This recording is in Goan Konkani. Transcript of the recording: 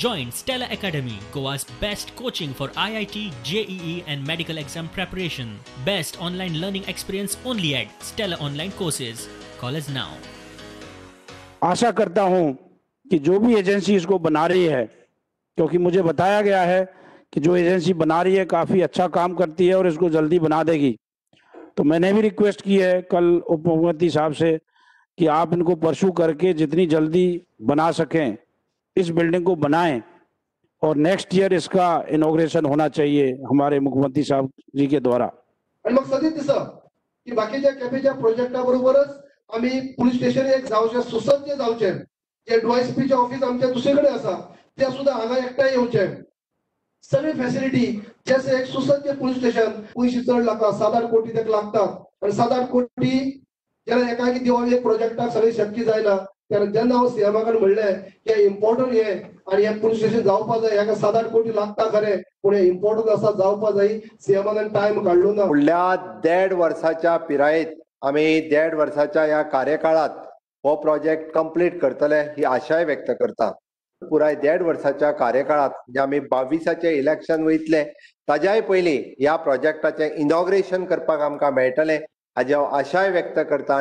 Join Stella Academy, Goa's best coaching for IIT, JEE and medical exam preparation. Best online learning experience only at Stella Online Courses. Call us now. आशा करता हूं कि जो भी एजेंसी इसको बना रही है, क्योंकि मुझे बताया गया है कि जो एजेंसी बना रही है काफ़ी अच्छा काम करती है और इसको जल्दी बना देगी। तो मैंने भी रिक्वेस्ट की है कल उप मुख्यमंत्री साहब से कि आप इनको परसू करके जितनी जल्दी बना सकें इस बिल्डिंग को बनाएं और नेक्स्ट ईयर इसका इनॉग्रेशन होना चाहिए हमारे मुख्यमंत्री साहब जी के द्वारा। आणि मग सदीच दिसता की बाकीच्या केपेच्या प्रोजेक्टा बरोबरच आमी पुलीस स्टेशन एक जावचें, सुसज्ज जावचें। जे डीवायएसपीचें ऑफिस आमच्या दुसरे कडेन आसा ते सुद्दां हांगा एकठांय येवचें। सगळी फॅसिलिटी जशें एक सुसज्ज पुलीस स्टेशन, पयशे चड लागता, 7-8 कोटी ताका लागतात आनी 7-8 कोटी जेन्ना एकाएकी दिवप एक प्रोजेक्टाक सगळें शक्य जायना। कारण जेन्ना हांव सीएमा कडेन म्हणलें की इम्पॉर्टंट हें आनी हें पुलीस स्टेशन जावपा जाय, हाका 7-8 कोटी लागता खरें, पूण हें इम्पॉर्टंट आसा जावपा जाय। सीएमान टायम काडलो ना। फुडल्या 1.5 वर्साच्या पिरायेत आमी 1.5 वर्साच्या ह्या कार्यकाळात हो प्रोजेक्ट कंप्लीट करतले ही आशाय व्यक्त करता। पुराय 1.5 वर्साच्या कार्यकाळात जे आमी 22 इलेक्शन वयतले ताज्याय पयलीं ह्या प्रोजेक्टाचें इनॉग्रेशन करपाक आमकां मेळटलें हाजी हांव आशाय व्यक्त करता।